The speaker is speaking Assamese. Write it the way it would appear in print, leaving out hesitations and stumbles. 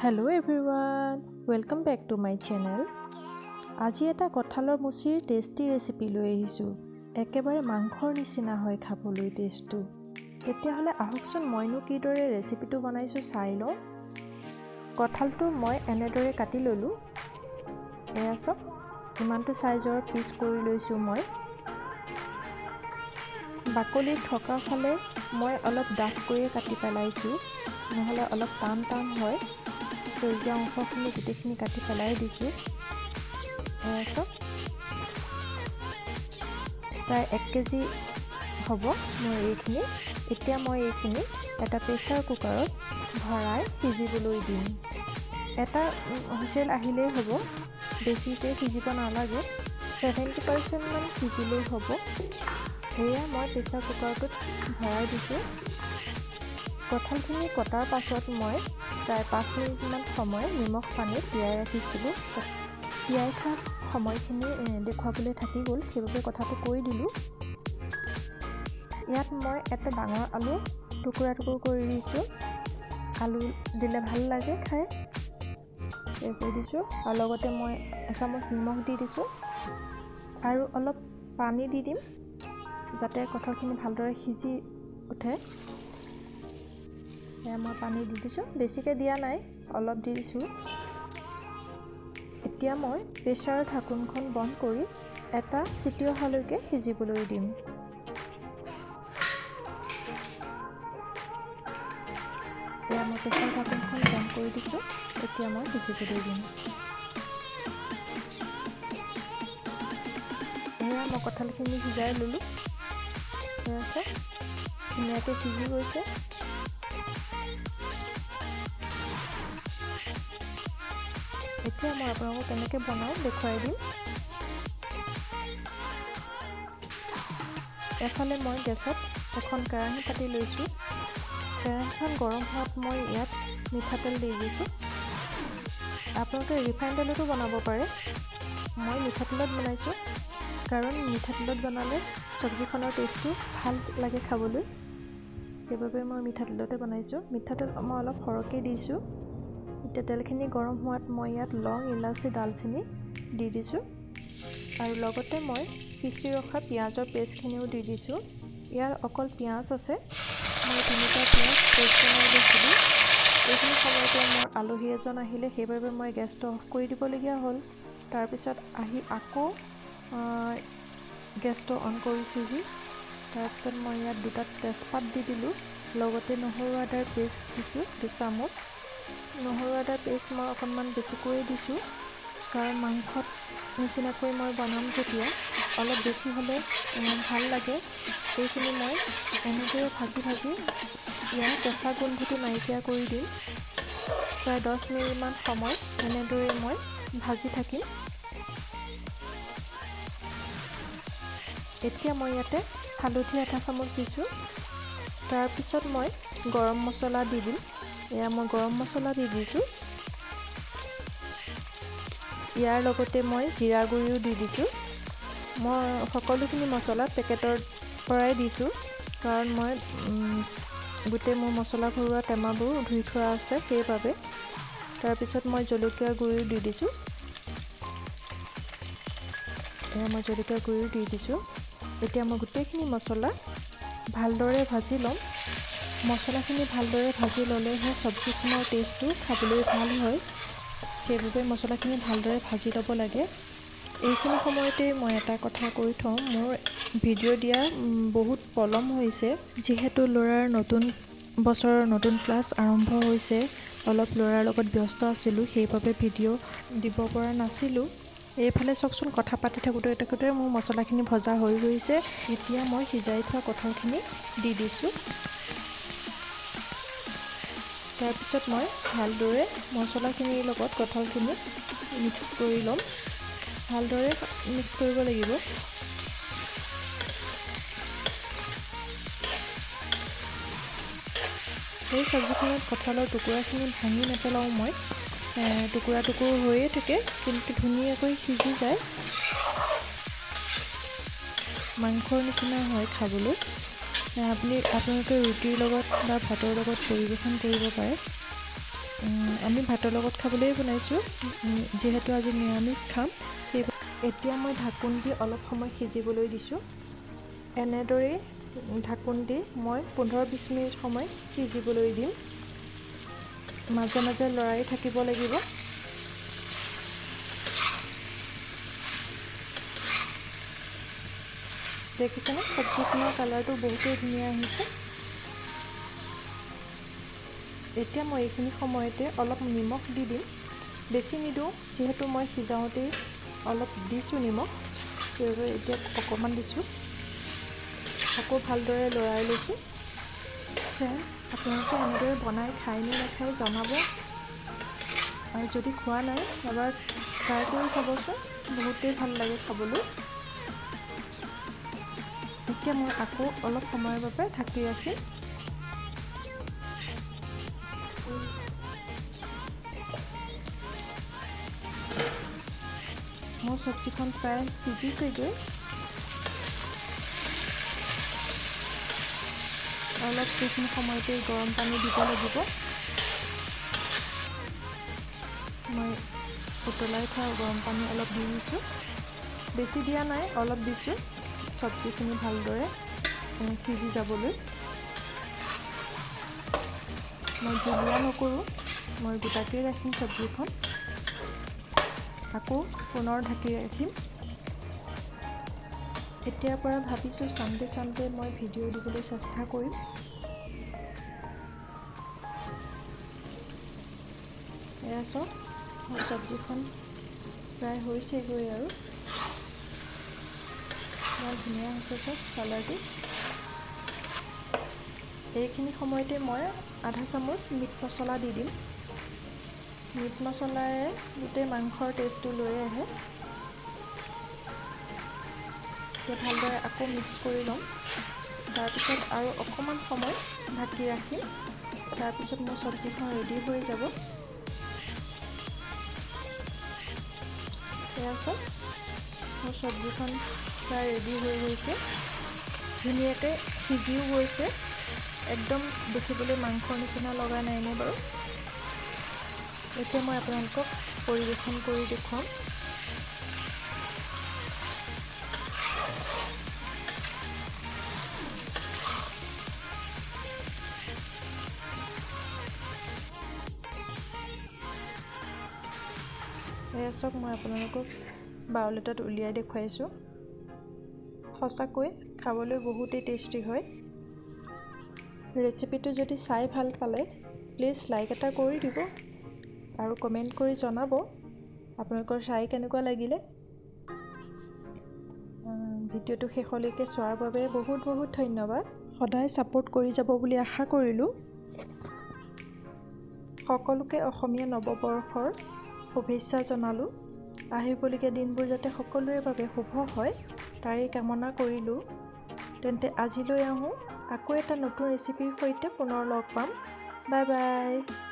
Hello everyone, welcome back to my channel. আজি এটা কঁঠালৰ মুচিৰ টেষ্টি ৰেচিপি লৈ আহিছোঁ। একেবাৰে মাংসৰ নিচিনা হয় খাবলৈ টেষ্টটো। তেতিয়াহ'লে আহকচোন, মইনো কিদৰে ৰেচিপিটো বনাইছোঁ চাই লওঁ। কঁঠালটো মই এনেদৰে কাটি ল'লোঁ। এয়া চাওক, ইমানটো চাইজৰ পিচ কৰি লৈছোঁ মই। বাকলি থকা ফালে মই অলপ ডাঠকৈয়ে কাটি পেলাইছোঁ, নহ'লে অলপ টান টান হয়। সেউজীয়া অংশখিনি গোটেইখিনি কাটি পেলাই দিছোঁ। এয়া চাওক, প্ৰায় 1 কেজি হ'ব মোৰ এইখিনি। এতিয়া মই এইখিনি এটা প্ৰেছাৰ কুকাৰত ভৰাই সিজিবলৈ দিম। এটা হুইচেল আহিলেই হ'ব, বেছিকৈ সিজিব নালাগে। 70%মান সিজিলেই হ'ব। এয়া মই প্ৰেছাৰ কুকাৰটোত ভৰাই দিছোঁ। কঁঠালখিনি কটাৰ পাছত মই প্ৰায় 5 মিনিটমান সময় নিমখ পানীত তিয়াই ৰাখিছিলোঁ। তিয়াই থোৱা সময়খিনি দেখুৱাবলৈ থাকি গ'ল, সেইবাবে কথাটো কৈ দিলোঁ। ইয়াত মই এটা ডাঙৰ আলু টুকুৰা টুকুৰ কৰি দিছোঁ। আলু দিলে ভাল লাগে খাই, কৰি দিছোঁ। আৰু লগতে মই এচামুচ নিমখ দি দিছোঁ আৰু অলপ পানী দি দিম, যাতে কঁঠালখিনি ভালদৰে সিজি উঠে। এয়া মই পানী দি দিছোঁ, বেছিকৈ দিয়া নাই, অলপ দি দিছোঁ। এতিয়া মই প্ৰেছাৰৰ ঢাকোনখন বন্ধ কৰি এটা চিটি অহালৈকে সিজিবলৈ দিম। এয়া মই প্ৰেছাৰ ঢাকোনখন বন্ধ কৰি দিছোঁ। এতিয়া মই সিজিবলৈ দিম। এয়া মই কঁঠালখিনি সিজাই ল'লোঁ। এয়া চাওক, ধুনীয়াকৈ সিজি গৈছে। এতিয়া মই আপোনালোকক কেনেকৈ বনাওঁ দেখুৱাই দিম। এফালে মই গেছত এখন কেৰাহী পাতি লৈছোঁ। কেৰাহীখন গৰম হোৱাত মই ইয়াত মিঠাতেল দি দিছোঁ। আপোনালোকে ৰিফাইন তেলতো বনাব পাৰে। মই মিঠাতেলত বনাইছোঁ, কাৰণ মিঠাতেলত বনালে চব্জিখনৰ টেষ্টটো ভাল লাগে খাবলৈ। সেইবাবে মই মিঠাতেলতে বনাইছোঁ। মিঠাতেল মই অলপ সৰহকৈ দিছোঁ। এতিয়া তেলখিনি গৰম হোৱাত মই ইয়াত লং, ইলাচি, ডালচেনি দি দিছোঁ আৰু লগতে মই পিচি ৰখা পিঁয়াজৰ পেষ্টখিনিও দি দিছোঁ। ইয়াৰ অকল পিঁয়াজ আছে। মই তিনিটা পিঁয়াজ পেষ্ট বনাই লৈছিলোঁ। এইখিনি সময়তে মোৰ আলহী এজন আহিলে, সেইবাবে মই গেছটো অফ কৰি দিবলগীয়া হ'ল। তাৰপিছত আহি আকৌ গেছটো অন কৰিছোঁহি। তাৰপিছত মই ইয়াত দুটা তেজপাত দি দিলোঁ, লগতে নহৰু আদাৰ পেষ্ট দিছোঁ 2 চামুচ। নহৰু আদাৰ পেষ্ট মই অকণমান বেছিকৈয়ে দিছোঁ, কাৰণ মাংসত নিচিনাকৈ মই বনাম যেতিয়া অলপ বেছি হ'লে ভাল লাগে। এইখিনি মই এনেদৰে ভাজি ভাজি ইয়াৰ কেঁচা গোন্ধটো নাইকিয়া কৰি দিম। প্ৰায় 10 মিনিটমান সময় এনেদৰে মই ভাজি থাকিম। এতিয়া মই ইয়াতে হালধি আধা চামুচ দিছোঁ। তাৰপিছত মই গৰম মছলা দি দিম। এয়া মই গৰম মছলা দি দিছোঁ। ইয়াৰ লগতে মই জিৰা গুড়িও দি দিছোঁ। মই সকলোখিনি মছলা পেকেটৰ পৰাই দিছোঁ, কাৰণ মই গোটেই মোৰ মছলা ভৰোৱা টেমাবোৰ ধুই থোৱা আছে, সেইবাবে। তাৰপিছত মই জলকীয়া গুড়িও দি দিছোঁ। এয়া মই জলকীয়া গুড়িও দি দিছোঁ। এতিয়া মই গোটেইখিনি মছলা ভালদৰে ভাজি ল'ম। মছলাখিনি ভালদৰে ভাজি ল'লেহে চব্জিখনৰ টেষ্টটো খাবলৈ ভাল হয়। সেইবাবে মছলাখিনি ভালদৰে ভাজি ল'ব লাগে। এইখিনি সময়তেই মই এটা কথা কৈ থওঁ, মোৰ ভিডিঅ' দিয়া বহুত পলম হৈছে। যিহেতু ল'ৰাৰ নতুন বছৰৰ নতুন ক্লাছ আৰম্ভ হৈছে, অলপ ল'ৰাৰ লগত ব্যস্ত আছিলোঁ, সেইবাবে ভিডিঅ' দিব পৰা নাছিলোঁ। এইফালে চাওকচোন, কথা পাতি থাকোঁতে থাকোঁতে মোৰ মছলাখিনি ভজা হৈ গৈছে। এতিয়া মই সিজাই থোৱা কঁঠালখিনি দি দিছোঁ। তাৰপিছত মই ভালদৰে মছলাখিনিৰ লগত কঁঠালখিনি মিক্স কৰি ল'ম। ভালদৰে মিক্স কৰিব লাগিব। এই চব্জিখনত কঁঠালৰ টুকুৰাখিনি ভাঙি নেপেলাওঁ মই। টুকুৰা টুকুৰ হৈয়ে থাকে, কিন্তু ধুনীয়াকৈ সিজি যায়। মাংসৰ নিচিনা হয় খাবলৈ। আপোনালোকে ৰুটিৰ লগত বা ভাতৰ লগত পৰিৱেশন কৰিব পাৰে। আমি ভাতৰ লগত খাবলৈয়ে বনাইছোঁ, যিহেতু আজি নিৰামিষ খাম। সেই এতিয়া মই ঢাকোন দি অলপ সময় সিজিবলৈ দিছোঁ। এনেদৰেই ঢাকোন দি মই 15-20 মিনিট সময় সিজিবলৈ দিম। মাজে মাজে লৰাই থাকিব লাগিব। দেখিছেনে, চব্জিখনৰ কালাৰটো বহুতেই ধুনীয়া আহিছে। এতিয়া মই এইখিনি সময়তে অলপ নিমখ দি দিম। বেছি নিদিওঁ, যিহেতু মই সিজাওঁতেই অলপ দিছোঁ নিমখ, সেইবাবে এতিয়া অকণমান দিছোঁ। আকৌ ভালদৰে লৰাই লৈছোঁ। ফ্ৰেণ্ডছ, আপোনালোকে এনেদৰে বনাই খায় নে নাখায় জনাব, আৰু যদি খোৱা নাই এবাৰ ট্ৰাই কৰি চাবচোন, বহুতেই ভাল লাগে খাবলৈ। এতিয়া মই আকৌ অলপ সময়ৰ বাবে ঢাকি ৰাখিম। মোৰ চব্জিখন প্ৰায় সিজিছেগৈ। অলপ সেইখিনি সময়তে গৰম পানী দিব লাগিব। মই উতলাই থোৱা গৰম পানী অলপ দি দিছোঁ, বেছি দিয়া নাই, অলপ দিছোঁ, চব্জিখিনি ভালদৰে সিজি যাবলৈ। মই জুলীয়া নকৰোঁ, মই গোটাকেই ৰাখিম চব্জিখন। আকৌ পুনৰ ঢাকি ৰাখিম। এতিয়াৰ পৰা ভাবিছোঁ চানডে চানডে মই ভিডিঅ' দিবলৈ চেষ্টা কৰিম। এয়া চাওক, মোৰ চব্জিখন প্ৰায় হৈছেগৈ আৰু ইমান ধুনীয়া হৈছে চাওক কালাৰটো। এইখিনি সময়তে মই আধা চামুচ মিট মছলা দি দিম। মিট মছলাৰে গোটেই মাংসৰ টেষ্টটো লৈ আহে। এতিয়া ভালদৰে আকৌ মিক্স কৰি ল'ম। তাৰপিছত আৰু অকণমান সময় ঢাকি ৰাখিম। তাৰপিছত মোৰ চব্জিখন ৰেডি হৈ যাব। এয়া চাওক, মোৰ চব্জিখন প্ৰায় ৰেডি হৈ গৈছে, ধুনীয়াকৈ সিজিও গৈছে, একদম দেখিবলৈ মাংসৰ নিচিনা লগা নাইনে বাৰু। এতিয়া মই আপোনালোকক পৰিৱেশন কৰি দেখুৱাম। এয়া চাওক, মই আপোনালোকক বাউল এটাত উলিয়াই দেখুৱাইছোঁ। সঁচাকৈ খাবলৈ বহুতেই টেষ্টি হয়। ৰেচিপিটো যদি চাই ভাল পালে প্লিজ লাইক এটা কৰি দিব আৰু কমেণ্ট কৰি জনাব আপোনালোকৰ চাই কেনেকুৱা লাগিলে। ভিডিঅ'টো শেষলৈকে চোৱাৰ বাবে বহুত বহুত ধন্যবাদ। সদায় ছাপোৰ্ট কৰি যাব বুলি আশা কৰিলোঁ। সকলোকে অসমীয়া নৱবৰ্ষৰ শুভেচ্ছা জনালোঁ। আহিবলগীয়া দিনবোৰ যাতে সকলোৰে বাবে শুভ হয় তাৰেই কামনা কৰিলোঁ। তেন্তে আজিলৈ আহোঁ, আকৌ এটা নতুন ৰেচিপিৰ সৈতে পুনৰ লগ পাম। Bye bye.